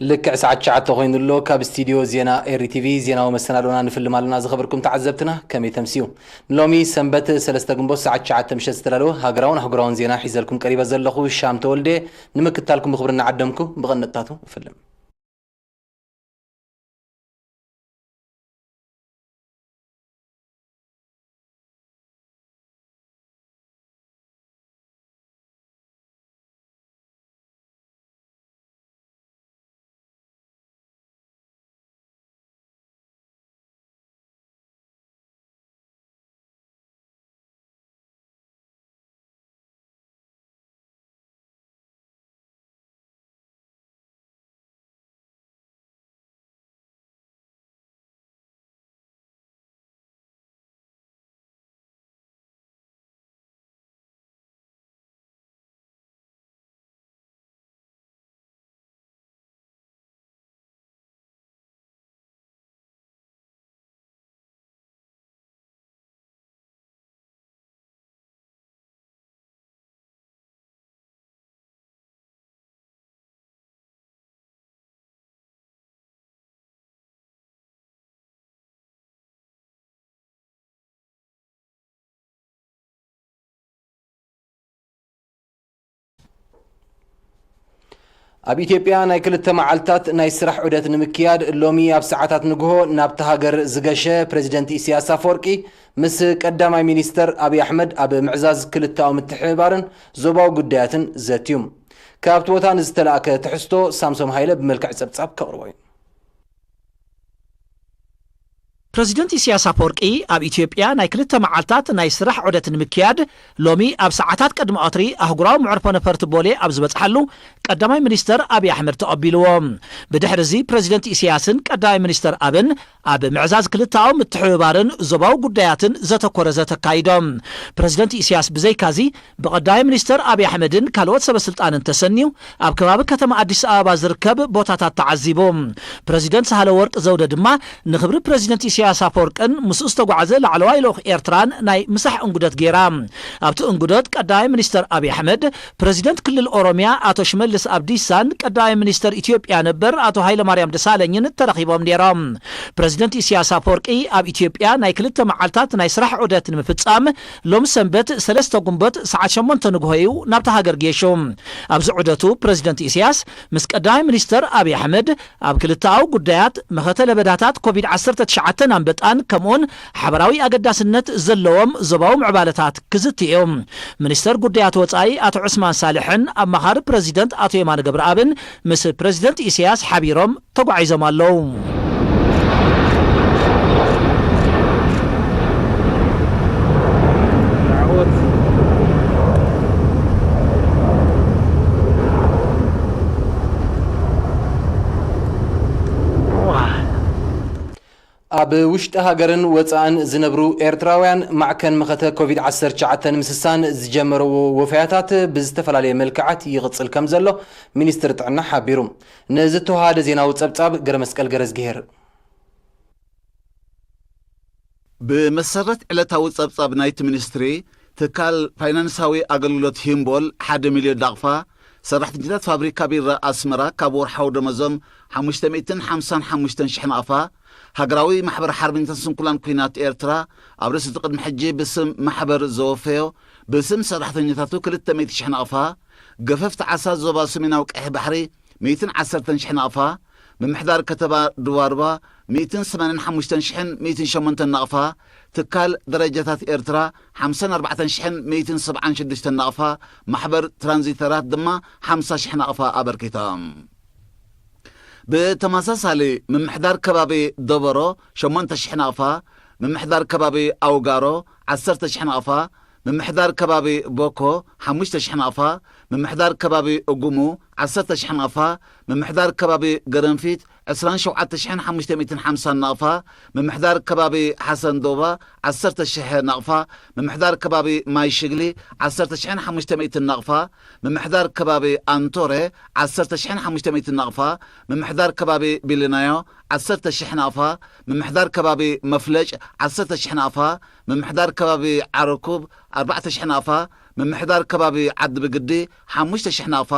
ልክዕ ሰዓት ትሽዓተ ኮይኑ ኣሎ። ካብ ስቱድዮ ዜና ኤሪ ቲቪ ዜናዊ መሰናዶና ንፍልም ኣለና። ዝኸበርኩም ተዓዘብትና ከመይ ተምስዩ? ንሎሚ ሰንበት ሰለስተ ግንቦት ሰዓት ትሽዓተ ምሸት ዝተዳለወ ሃገራውን ኣህጉራውን ዜና ሒዘልኩም ቀሪበ ዘለኹ ሻም ተወልደ። ንምክታልኩም ብኽብሪ እናዓደምኩ ብቐንድታቱ እፍልም። ኣብ ኢትዮጵያ ናይ ክልተ መዓልታት ናይ ስራሕ ዑደት ንምክያድ ሎሚ ኣብ ሰዓታት ንግሆ ናብታ ሃገር ዝገሸ ፕሬዚደንት ኢሳያስ ኣፈወርቂ ምስ ቀዳማይ ሚኒስተር ኣብይ ኣሕመድ ኣብ ምዕዛዝ ክልተኣዊ ምትሕብባርን ዞባዊ ጉዳያትን ዘትዩ። ካብቲ ቦታ ንዝተላእከ ትሕዝቶ ሳምሶም ሃይለ ብመልክዕ ጸብጻብ ከቕርቦ እዩ። ፕረዚደንት ኢሳያስ ኣፈወርቂ ኣብ ኢትዮጵያ ናይ ክልተ መዓልታት ናይ ስራሕ ዑደት ንምክያድ ሎሚ ኣብ ሰዓታት ቅድሚ ቀትሪ ኣህጉራዊ መዕርፎ ነፈርቲ ቦሌ ኣብ ዝበጽሓሉ ቀዳማይ ሚኒስተር ኣብይ ኣሕመድ ተቐቢልዎ። ብድሕሪ እዚ ፕረዚደንት ኢሳያስን ቀዳማይ ሚኒስተር ኣብን ኣብ ምዕዛዝ ክልተኣዊ ምትሕብባርን ዞባዊ ጉዳያትን ዘተኮረ ዘተ ኣካይዶም። ፕረዚደንት ኢሳያስ ብዘይካዚ ብቐዳማይ ሚኒስተር ኣብይ ኣሕመድን ካልኦት ሰበ ስልጣንን ተሰንዩ ኣብ ከባቢ ከተማ ኣዲስ ኣበባ ዝርከብ ቦታታት ተዓዚቡ። ፕረዚደንት ሳህለ ወርቅ ዘውደ ድማ ንኽብሪ ፕረዚደንት ኢሳያስ ኣፈወርቅን ምስኡ ዝተጓዓዘ ላዕለዋይ ልኡኽ ኤርትራን ናይ ምሳሕ እንጉደት ገይራ። ኣብቲ እንጉደት ቀዳማይ ሚኒስተር ኣብይ ኣሕመድ፣ ፕረዚደንት ክልል ኦሮሚያ ኣቶ ሽመልስ ኣብዲሳን ቀዳማይ ሚኒስተር ኢትዮጵያ ነበር ኣቶ ሃይለማርያም ደሳለኝን ተረኺቦም ነይሮም። ፕረዚደንት ኢሳያስ ኣፈወርቂ ኣብ ኢትዮጵያ ናይ ክልተ መዓልታት ናይ ስራሕ ዑደት ንምፍጻም ሎም ሰንበት ሰለስተ ጉንበት ሰዓት ሸሞንተ ንግሆ እዩ ናብታ ሃገር ጌሹ። ኣብዚ ዑደቱ ፕረዚደንት ኢሳያስ ምስ ቀዳማይ ሚኒስተር ኣብይ ኣሕመድ ኣብ ክልተኣዊ ጉዳያት፣ መኸተ ለበዳታት ኮቪድ ዓሰርተ ትሽዓተን ኣንበጣን ከምኡውን ሓበራዊ ኣገዳስነት ዘለዎም ዞባዊ ምዕባለታት ክዝቲ እዩ። ሚኒስተር ጉዳያት ወጻኢ ኣቶ ዑስማን ሳልሕን ኣማኻሪ ፕረዚደንት ኣቶ የማነ ገብረኣብን ምስ ፕረዚደንት ኢሳያስ ሓቢሮም ተጓዒዞም ኣለዉ። ኣብ ውሽጢ ሃገርን ወጻእን ዝነብሩ ኤርትራውያን ማዕከን መኸተ ኮቪድ ዓሰርተ ትሽዓተ ንምስሳን ዝጀመርዎ ወፈያታት ብዝተፈላለየ መልክዓት ይቕጽል ከም ዘሎ ሚኒስትሪ ጥዕና ሓቢሩ። ንዝተወሃደ ዜናዊ ጸብጻብ ገረመስቀል ገረዝግሄር። ብመሰረት ዕለታዊ ጸብጻብ ናይቲ ሚኒስትሪ፣ ትካል ፋይናንሳዊ ኣገልግሎት ሂምቦል ሓደ ሚልዮን ናቕፋ፣ ሰራሕተኛታት ፋብሪካ ቢራ ኣስመራ ካብ ወርሓዊ ደመዞም ሓሙሽተ ሚእትን ሓምሳን ሓሙሽተን ሽሕ ናቕፋ፣ ሃገራዊ ማሕበር ሓርበኛታት ስንኩላን ኲናት ኤርትራ ኣብ ርእሲ እቲ ቅድሚ ሕጂ ብስም ማሕበር ዘወፈዮ ብስም ሰራሕተኛታቱ ክልተ ሚእቲ ሽሕ ናቕፋ፣ ገፈፍቲ ዓሳ ዞባ ሰሜናዊ ቀይሕ ባሕሪ ሚእትን ዓሰርተን ሽሕ ናቕፋ፣ ምምሕዳር ከተማ ድዋርባ ሚእትን ሰማንያን ሓሙሽተን ሽሕን ሚእትን ሸሞንተን ናቕፋ፣ ትካል ደረጃታት ኤርትራ ሓምሳን ኣርባዕተን ሽሕን ሚእትን ሰብዓን ሽዱሽተን ናቕፋ፣ ማሕበር ትራንዚተራት ድማ ሓምሳ ሽሕ ናቕፋ ኣበርኪቶም። ብተመሳሳሊ ምምሕዳር ከባቢ ደበሮ ሸሞንተ ሽሕ ናቕፋ፣ ምምሕዳር ከባቢ ኣውጋሮ ዓሰርተ ሽሕ ናቕፋ፣ ምምሕዳር ከባቢ ቦኮ ሓሙሽተ ሽሕ ናቕፋ፣ ምምሕዳር ከባቢ እጉሙ ዓሰርተ ሽሕ ናቕፋ፣ ምምሕዳር ከባቢ ገረንፊት ዕስራን ሸውዓተ ሽሕን ሓሙሽተ ሚእትን ሓምሳን ናቕፋ፣ ምምሕዳር ከባቢ ሓሰን ዶባ ዓሰርተ ሽሕ ናቕፋ፣ ምምሕዳር ከባቢ ማይ ሽግሊ ዓሰርተ ሽሕን ሓሙሽተ ሚእትን ናቕፋ፣ ምምሕዳር ከባቢ ኣንቶሬ ዓሰርተ ሽሕን ሓሙሽተ ሚእትን ናቕፋ፣ ምምሕዳር ከባቢ ቢልናዮ ዓሰርተ ሽሕ ናቕፋ፣ ምምሕዳር ከባቢ መፍለጭ ዓሰርተ ሽሕ ናቕፋ፣ ምምሕዳር ከባቢ ዓረኩብ ኣርባዕተ ሽሕ ናቕፋ፣ ምምሕዳር ከባቢ ዓዲ ብግዲ ሓሙሽተ ሽሕ ናቕፋ፣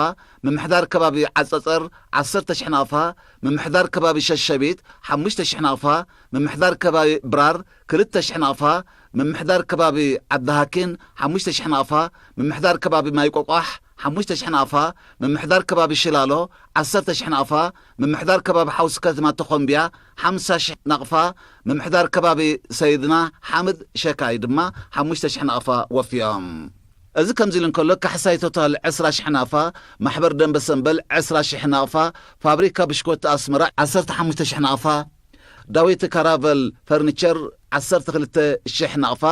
ምምሕዳር ከባቢ ዓጸጸር ዓሰርተ ሽሕ ናቕፋ፣ ምምሕዳር ከባቢ ሸሸቢት ሓሙሽተ ሽሕ ናቕፋ፣ ምምሕዳር ከባቢ ብራር ክልተ ሽሕ ናቕፋ፣ ምምሕዳር ከባቢ ዓዲ ሃኪን ሓሙሽተ ሽሕ ናቕፋ፣ ምምሕዳር ከባቢ ማይ ቆቋሕ ሓሙሽተ ሽሕ ናቕፋ፣ ምምሕዳር ከባቢ ሽላሎ ዓሰርተ ሽሕ ናቕፋ፣ ምምሕዳር ከባቢ ሓውሲ ከተማ ተኾምቢያ ሓምሳ ሽሕ ናቕፋ፣ ምምሕዳር ከባቢ ሰይድና ሓምድ ሸካይ ድማ ሓሙሽተ ሽሕ ናቕፋ ወፊዮም። እዚ ከምዚ ኢሉ እንከሎ፣ ካሕሳይ ቶታል ዕስራ ሽሕ ናቕፋ፣ ማሕበር ደንበ ሰምበል ዕስራ ሽሕ ናቕፋ፣ ፋብሪካ ብሽኮቲ ኣስመራ ዓሰርተ ሓሙሽተ ሽሕ ናቕፋ፣ ዳዊት ካራቨል ፈርኒቸር ዓሰርተ ክልተ ሽሕ ናቕፋ፣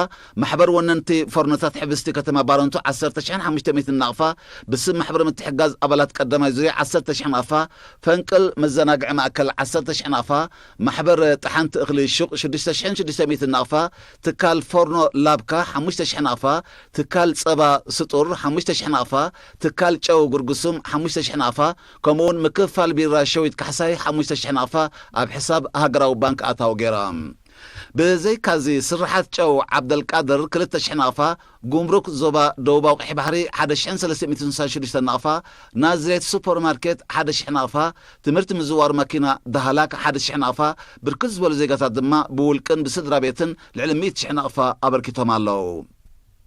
ማሕበር ወነንቲ ፎርኖታት ሕብስቲ ከተማ ባረንቱ ዓሰርተ ሽሕን ሓሙሽተ ሚእትን ናቕፋ፣ ብስም ማሕበር ምትሕጋዝ ኣባላት ቀዳማይ ዙርያ ዓሰርተ ሽሕ ናቕፋ፣ ፈንቅል መዘናግዒ ማእከል ዓሰርተ ሽሕ ናቕፋ፣ ማሕበር ጠሓንቲ እኽሊ ሹቕ ሽዱሽተ ሽሕን ሽዱሽተ ሚእትን ናቕፋ፣ ትካል ፎርኖ ላብካ ሓሙሽተ ሽሕ ናቕፋ፣ ትካል ጸባ ስጡር ሓሙሽተ ሽሕ ናቕፋ፣ ትካል ጨው ጉርጉሱም ሓሙሽተ ሽሕ ናቕፋ፣ ከምኡውን ምክፍፋል ቢራ ሸዊት ካሕሳይ ሓሙሽተ ሽሕ ናቕፋ ኣብ ሕሳብ ሃገራዊ ባንክ ኣታዊ ገይሮም። ብዘይካዚ ስርሓት ጨው ዓብደልቃድር ክልተ ሽሕ ናቕፋ፣ ጉምሩክ ዞባ ደቡባዊ ቀይሕ ባሕሪ ሓደ ሽሕን ሰለስተ ሚእትን ስሳን ሽዱሽተ ናቕፋ፣ ናዝሬት ሱፐርማርኬት ሓደ ሽሕ ናቕፋ፣ ትምህርቲ ምዝዋር መኪና ዳህላክ ሓደ ሽሕ ናቕፋ፣ ብርክት ዝበሉ ዜጋታት ድማ ብውልቅን ብስድራ ቤትን ልዕሊ ሚእቲ ሽሕ ናቕፋ ኣበርኪቶም ኣለዉ።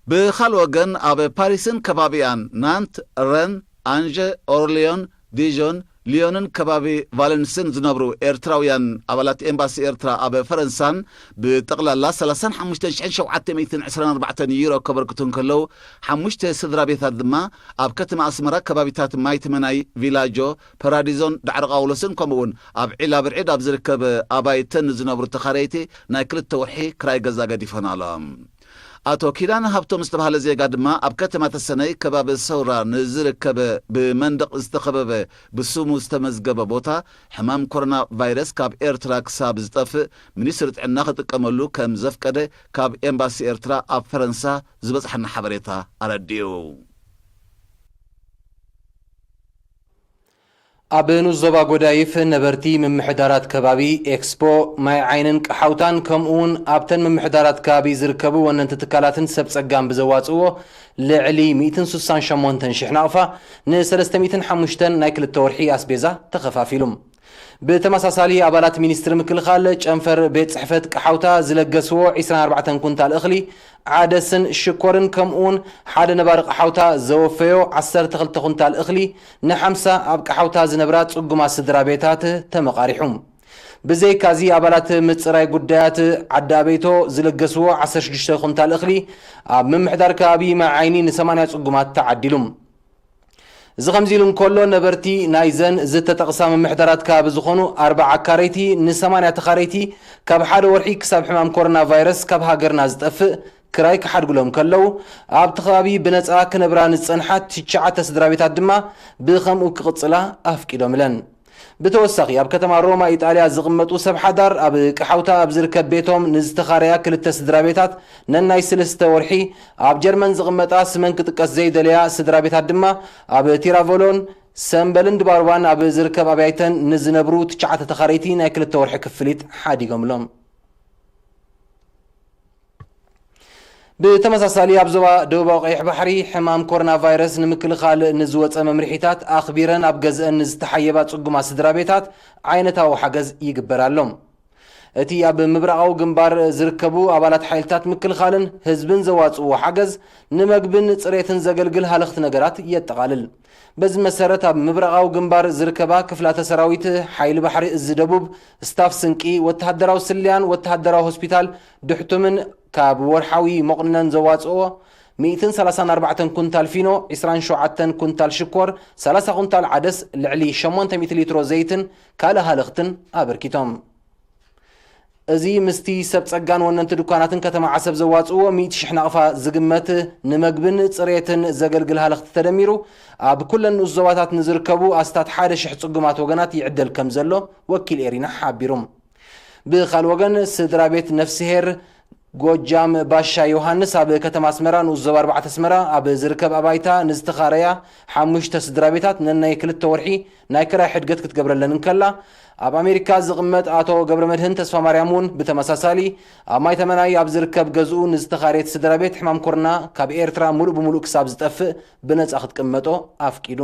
ብኻልእ ወገን ኣብ ፓሪስን ከባቢኣን፣ ናንት፣ ረን፣ ኣንže፣ ኦርሊዮን፣ ዲዦን፣ ሊዮንን ከባቢ ቫለንስን ዝነብሩ ኤርትራውያን ኣባላት ኤምባሲ ኤርትራ ኣብ ፈረንሳን ብጠቕላላ ሰላሳን ሓሙሽተን ሽሕን ሸውዓተ ሚእትን ዕስራን ኣርባዕተን ዩሮ ከበርክቱ እንከለዉ፣ ሓሙሽተ ስድራ ቤታት ድማ ኣብ ከተማ ኣስመራ ከባቢታት ማይትመናይ፣ ቪላጆ፣ ፐራዲዞን ዳዕሮ ቃውሎስን ከምኡውን ኣብ ዒላ ብርዒድ ኣብ ዝርከብ ኣባይተን ዝነብሩ ተኻረይቲ ናይ ክልተ ወርሒ ክራይ ገዛ ገዲፎን ኣሎ። ኣቶ ኪዳነ ሃብቶም ዝተባህለ ዜጋ ድማ ኣብ ከተማ ተሰነይ ከባቢ ሰውራ ንዝርከብ ብመንደቕ ዝተኸበበ ብስሙ ዝተመዝገበ ቦታ ሕማም ኮሮና ቫይረስ ካብ ኤርትራ ክሳብ ዝጠፍእ ሚኒስትሪ ጥዕና ክጥቀመሉ ከም ዘፍቀደ ካብ ኤምባሲ ኤርትራ ኣብ ፈረንሳ ዝበጽሓና ሓበሬታ ኣረዲኡ። ኣብ ንኡስ ዞባ ጎዳይፍ ነበርቲ ምምሕዳራት ከባቢ ኤክስፖ፣ ማይ ዓይንን ቀሓውታን ከምኡውን ኣብተን ምምሕዳራት ከባቢ ዝርከቡ ወነንቲ ትካላትን ሰብ ጸጋን ብዘዋጽእዎ ልዕሊ ሚእትን ስሳን ሸሞንተን ሽሕ ናቕፋ ንሰለስተ ሚእትን ሓሙሽተን ናይ ክልተ ወርሒ ኣስቤዛ ተኸፋፊሉ። ብተመሳሳሊ ኣባላት ሚኒስትሪ ምክልኻል ጨንፈር ቤት ጽሕፈት ቀሓውታ ዝለገስዎ ዕስራን ኣርባዕተን ኩንታል እኽሊ ዓደስን ሽኮርን ከምኡውን ሓደ ነባሪ ቀሓውታ ዘወፈዮ ዓሰርተ ክልተ ኩንታል እኽሊ ንሓምሳ ኣብ ቀሓውታ ዝነብራ ጽጉማት ስድራ ቤታት ተመቓሪሑ። ብዘይካዚ ኣባላት ምጽራይ ጉዳያት ዓዲ ኣበይቶ ዝለገስዎ ዓሰርተ ሽዱሽተ ኩንታል እኽሊ ኣብ ምምሕዳር ከባቢ ማይ ዓይኒ ንሰማንያ ጽጉማት ተዓዲሉ። እዚ ከምዚ ኢሉ እንከሎ፣ ነበርቲ ናይዘን ዝተጠቕሳ ምምሕዳራት ከባቢ ዝኾኑ ኣርባዓ ኣካረይቲ ንሰማንያ ተኻረይቲ ካብ ሓደ ወርሒ ክሳብ ሕማም ኮሮና ቫይረስ ካብ ሃገርና ዝጠፍእ ክራይ ክሓድጉሎም ከለዉ፣ ኣብቲ ከባቢ ብነጻ ክነብራ ንዝጸንሓ ትሽዓተ ስድራ ቤታት ድማ ብኸምኡ ክቕጽላ ኣፍቂዶምለን። ብተወሳኺ፣ ኣብ ከተማ ሮማ ኢጣልያ ዝቕመጡ ሰብ ሓዳር ኣብ ቀሓውታ ኣብ ዝርከብ ቤቶም ንዝተኻረያ ክልተ ስድራ ቤታት ነናይ ሰለስተ ወርሒ፣ ኣብ ጀርመን ዝቕመጣ ስመን ክጥቀስ ዘይደለያ ስድራ ቤታት ድማ ኣብ ቲራቮሎን ሰምበልን ድባርባን ኣብ ዝርከብ ኣብያይተን ንዝነብሩ ትሽዓተ ተኻረይቲ ናይ ክልተ ወርሒ ክፍሊት ሓዲጎምሎም። ብተመሳሳሊ፣ ኣብ ዞባ ደቡባዊ ቀይሕ ባሕሪ ሕማም ኮሮና ቫይረስ ንምክልኻል ንዝወጸ መምርሒታት ኣኽቢረን ኣብ ገዝአን ንዝተሓየባ ጽጉማት ስድራ ቤታት ዓይነታዊ ሓገዝ ይግበር ኣሎ። እቲ ኣብ ምብራቓዊ ግንባር ዝርከቡ ኣባላት ሓይልታት ምክልኻልን ህዝብን ዘዋጽእዎ ሓገዝ፣ ንመግብን ጽሬትን ዘገልግል ሃለኽቲ ነገራት የጠቓልል። በዚ መሰረት፣ ኣብ ምብራቓዊ ግንባር ዝርከባ ክፍላተ ሰራዊት ሓይሊ ባሕሪ እዚ ደቡብ፣ ስታፍ ስንቂ፣ ወተሃደራዊ ስለያን ወተሃደራዊ ሆስፒታል ድሕቱምን ካብ ወርሓዊ መቑነን ዘዋጽኦ ሚእትን ሰላሳን ኣርባዕተን ኩንታል ፊኖ፣ ዕስራን ሸውዓተን ኩንታል ሽኮር፣ ሰላሳ ኩንታል ዓደስ፣ ልዕሊ ሸሞንተ ሚእቲ ሊትሮ ዘይትን ካልእ ሃለኽትን ኣበርኪቶም። እዚ ምስቲ ሰብ ጸጋን ወነንቲ ድኳናትን ከተማ ዓሰብ ዘዋጽእዎ ሚእቲ ሽሕ ናቕፋ ዝግመት ንመግብን ጽሬትን ዘገልግል ሃለኽቲ ተደሚሩ፣ ኣብ ኩለን ንኡስ ዞባታት ንዝርከቡ ኣስታት ሓደ ሽሕ ጽጉማት ወገናት ይዕደል ከም ዘሎ ወኪል ኤሪና ሓቢሩ። ብኻልእ ወገን፣ ስድራ ቤት ነፍስሄር ጎጃም ባሻ ዮሃንስ ኣብ ከተማ ኣስመራ ንኡስ ዞባ ኣርባዕተ ኣስመራ ኣብ ዝርከብ ኣባይታ ንዝተኻረያ ሓሙሽተ ስድራ ቤታት ነናይ ክልተ ወርሒ ናይ ክራይ ሕድገት ክትገብረለን እንከላ፣ ኣብ ኣሜሪካ ዝቕመጥ ኣቶ ገብረ መድህን ተስፋ ማርያም እውን ብተመሳሳሊ ኣብ ማይ ተመናይ ኣብ ዝርከብ ገዝኡ ንዝተኻረየት ስድራ ቤት ሕማም ኮርና ካብ ኤርትራ ሙሉእ ብሙሉእ ክሳብ ዝጠፍእ ብነጻ ክትቅመጦ ኣፍቂዱ።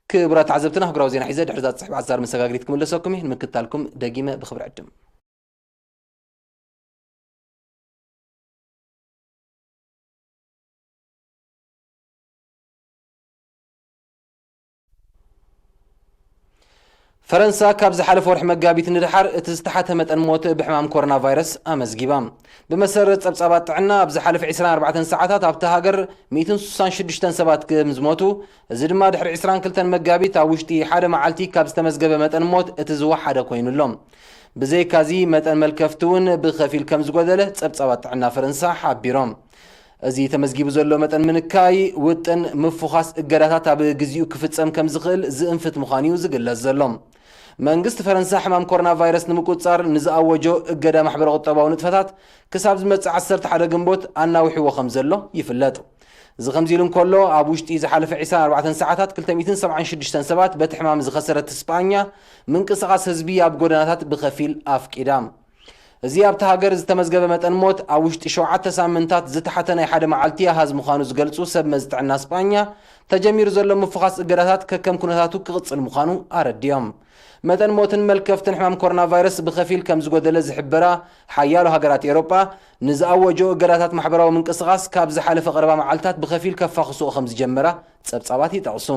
ክቡራት ተዓዘብትና፣ ኣህጉራዊ ዜና ሒዘ ድሕሪ እዛ ጽሕፍ ኣዛር መሰጋግሪት ክምለሰኩም እየ። ንምክትታልኩም ደጊመ ብኽብሪ ዕድም። ፈረንሳ ካብ ዝሓለፈ ወርሒ መጋቢት ንደሓር እቲ ዝተሓተ መጠን ሞት ብሕማም ኮሮና ቫይረስ ኣመዝጊባ። ብመሰረት ጸብጻባት ጥዕና፣ ኣብ ዝሓለፈ ዕስራን ኣርባዕተን ሰዓታት ኣብታ ሃገር ሚእትን ስሳን ሽዱሽተን ሰባት ከም ዝሞቱ፣ እዚ ድማ ድሕሪ ዕስራን ክልተን መጋቢት ኣብ ውሽጢ ሓደ መዓልቲ ካብ ዝተመዝገበ መጠን ሞት እቲ ዝወሓደ ኮይኑ ኣሎ። ብዘይካዚ፣ መጠን መልከፍቲ እውን ብኸፊል ከም ዝጎደለ ጸብጻባት ጥዕና ፈረንሳ ሓቢሮም። እዚ ተመዝጊቡ ዘሎ መጠን ምንካይ ውጥን ምፍዃስ እገዳታት ኣብ ግዜኡ ክፍጸም ከም ዝኽእል ዝእንፍት ምዃኑ እዩ ዝግለጽ ዘሎ። መንግስቲ ፈረንሳ ሕማም ኮሮና ቫይረስ ንምቁጽጻር ንዝኣወጆ እገዳ ማሕበረ ቁጠባዊ ንጥፈታት ክሳብ ዝመጽእ ዓሰርተ ሓደ ግንቦት ኣናዊሕዎ ከም ዘሎ ይፍለጥ። እዚ ከምዚ ኢሉ እንከሎ፣ ኣብ ውሽጢ ዝሓለፈ ዕስራን ኣርባዕተን ሰዓታት ክልተ ሚእትን ሰብዓን ሽዱሽተን ሰባት በቲ ሕማም ዝኸሰረት ስጳኛ፣ ምንቅስቓስ ህዝቢ ኣብ ጎደናታት ብኸፊል ኣፍቂዳ። እዚ ኣብታ ሃገር ዝተመዝገበ መጠን ሞት ኣብ ውሽጢ ሸውዓተ ሳምንታት ዝተሓተ ናይ ሓደ መዓልቲ ኣሃዝ ምዃኑ ዝገልጹ ሰብ መዚ ጥዕና ስጳኛ፣ ተጀሚሩ ዘሎ ምፍዃስ እገዳታት ከከም ኩነታቱ ክቕጽል ምዃኑ ኣረዲኦም። መጠን ሞትን መልከፍትን ሕማም ኮሮና ቫይረስ ብኸፊል ከም ዝጎደለ ዝሕበራ ሓያሎ ሃገራት ኤውሮጳ፣ ንዝኣወጆ እገዳታት ማሕበራዊ ምንቅስቓስ ካብ ዝሓለፈ ቀረባ መዓልታት ብኸፊል ከፋኽስኦ ከም ዝጀመራ ጸብጻባት ይጠቕሱ።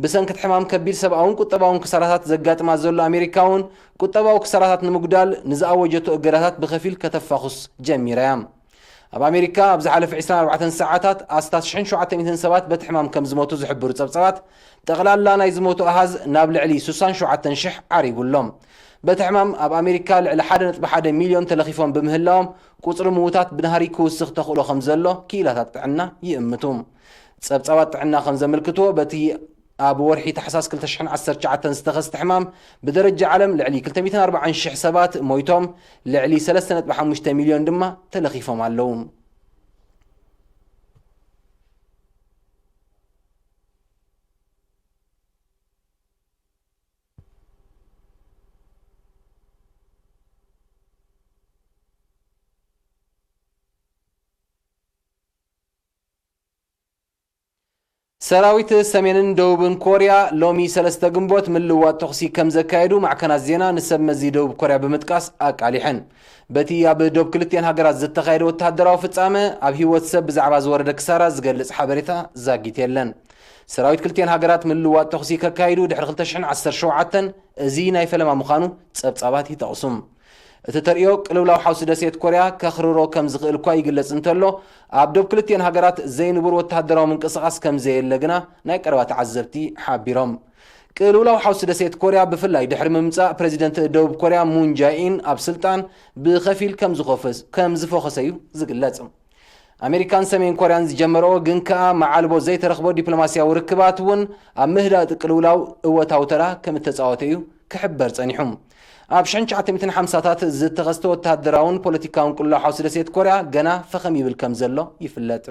ብሰንኪ እቲ ሕማም ከቢድ ሰብኣውን ቁጠባውን ክሳራታት ዘጋጥማ ዘሎ ኣሜሪካ እውን፣ ቁጠባዊ ክሳራታት ንምጉዳል ንዝኣወጀቶ እገዳታት ብኸፊል ከተፋኹስ ጀሚራ እያ። ኣብ ኣሜሪካ ኣብ ዝሓለፈ ዕስራን ኣርባዕተን ሰዓታት ኣስታት ሽሕን ሸውዓተ ሚእትን ሰባት በቲ ሕማም ከም ዝሞቱ ዝሕብሩ ጸብጻባት፣ ጠቕላላ ናይ ዝሞቱ ኣሃዝ ናብ ልዕሊ ስሳን ሸውዓተን ሽሕ ዓሪጉ ኣሎ። በቲ ሕማም ኣብ ኣሜሪካ ልዕሊ ሓደ ነጥቢ ሓደ ሚልዮን ተለኺፎም ብምህላዎም፣ ቁጽሪ ምዉታት ብናህሪ ክውስኽ ተኽእሎ ከም ዘሎ ክኢላታት ጥዕና ይእምቱ። ጸብጻባት ጥዕና ከም ዘመልክትዎ፣ በቲ ኣብ ወርሒ ታሕሳስ ክልተ ሽሕን ዓሰርተ ትሽዓተን ዝተኸስተ ሕማም፣ ብደረጃ ዓለም ልዕሊ ክልተ ሚእትን ኣርባዓን ሽሕ ሰባት ሞይቶም፣ ልዕሊ ሰለስተ ነጥቢ ሓሙሽተ ሚልዮን ድማ ተለኺፎም ኣለዉ። ሰራዊት ሰሜንን ደቡብን ኮርያ ሎሚ ሰለስተ ግንቦት ምልውዋጥ ተኹሲ ከም ዘካየዱ ማዕከናት ዜና ንሰብ መዚ ደቡብ ኮርያ ብምጥቃስ ኣቃሊሐን። በቲ ኣብ ዶብ ክልቲኤን ሃገራት ዝተኻየደ ወተሃደራዊ ፍጻመ ኣብ ህይወት ሰብ ብዛዕባ ዝወረደ ክሳራ ዝገልጽ ሓበሬታ ዛጊት የለን። ሰራዊት ክልቲኤን ሃገራት ምልውዋጥ ተኹሲ ከካይዱ ድሕሪ ክልተ ሽሕን ዓሰርተ ሸውዓተን እዚ ናይ ፈለማ ምዃኑ ጸብጻባት ይጠቕሱ። እቲ ተርእዮ ቅልውላው ሓውሲ ደሴት ኮርያ ከኽርሮ ከም ዝኽእል እኳ ይግለጽ እንተሎ፣ ኣብ ዶብ ክልቲኤን ሃገራት ዘይንቡር ወተሃደራዊ ምንቅስቓስ ከም ዘየለ ግና ናይ ቀረባ ተዓዘብቲ ሓቢሮም። ቅልውላው ሓውሲ ደሴት ኮርያ ብፍላይ ድሕሪ ምምጻእ ፕረዚደንት ደቡብ ኮርያ ሙን ጃኢን ኣብ ስልጣን ብኸፊል ከም ዝኸፈስ-፣ ከም ዝፈኸሰ እዩ ዝግለጽ። ኣሜሪካን ሰሜን ኮርያን ዝጀመረኦ ግን ከኣ መዓልቦ ዘይተረኽቦ ዲፕሎማስያዊ ርክባት እውን ኣብ ምህዳእ እቲ ቅልውላው እወታዊ ተራ ከም እተጻወተ እዩ ክሕበር ጸኒሑ። ኣብ ሽሕን ትሽዓተ ሚእትን ሓምሳታት ዝተኸስተ ወተሃደራውን ፖለቲካውን ቅልውላው ሓውሲ ደሴት ኮርያ ገና ፈኸም ይብል ከም ዘሎ ይፍለጥ።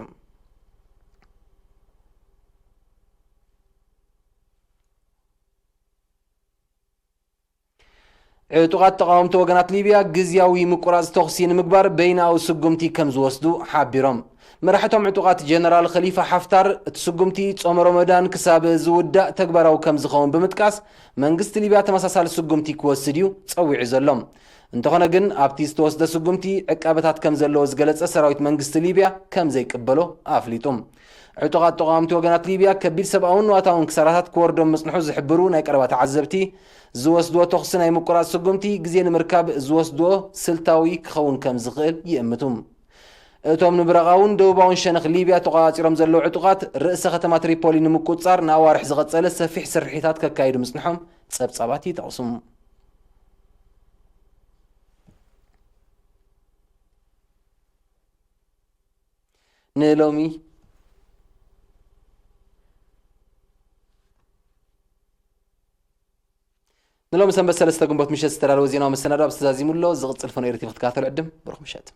ዕጡቓት ተቓወምቲ ወገናት ሊብያ ግዝያዊ ምቁራጽ ተኹሲ ንምግባር በይናዊ ስጉምቲ ከም ዝወስዱ ሓቢሮም። መራሕቶም ዕጡቓት ጀነራል ኸሊፋ ሓፍታር፣ እቲ ስጉምቲ ጾመ ሮመዳን ክሳብ ዝውዳእ ተግባራዊ ከም ዝኸውን ብምጥቃስ፣ መንግስቲ ሊብያ ተመሳሳሊ ስጉምቲ ክወስድ እዩ ጸዊዑ ዘሎ። እንተኾነ ግን፣ ኣብቲ ዝተወስደ ስጉምቲ ዕቃበታት ከም ዘለዎ ዝገለጸ ሰራዊት መንግስቲ ሊብያ ከም ዘይቅበሎ ኣፍሊጡ። ዕጡቓት ተቓወምቲ ወገናት ሊብያ ከቢድ ሰብኣውን ንዋታውን ክሳራታት ክወርዶም ምጽንሑ ዝሕብሩ ናይ ቀረባ ተዓዘብቲ፣ ዝወስድዎ ተኹሲ ናይ ምቁራጽ ስጉምቲ ግዜ ንምርካብ ዝወስድዎ ስልታዊ ክኸውን ከም ዝኽእል ይእምቱ። እቶም ንምብራቓውን ደቡባውን ሸነኽ ሊብያ ተቖጻጺሮም ዘለዉ ዕጡቓት፣ ርእሰ ከተማ ትሪፖሊ ንምቁጽጻር ንኣዋርሕ ዝቐጸለ ሰፊሕ ስርሒታት ከካይዱ ምጽንሖም ጸብጻባት ይጠቕሱ። ንሎሚ ንሎሚ ሰንበት ሰለስተ ግንቦት ምሸት ዝተዳለወ ዜናዊ መሰናዶ ኣብዚ ተዛዚሙ ኣሎ። ዝቕጽል ፈኖ ኤሪ ቲቪ ክትከታተሉ ዕድም። ብሩኽ ምሸት።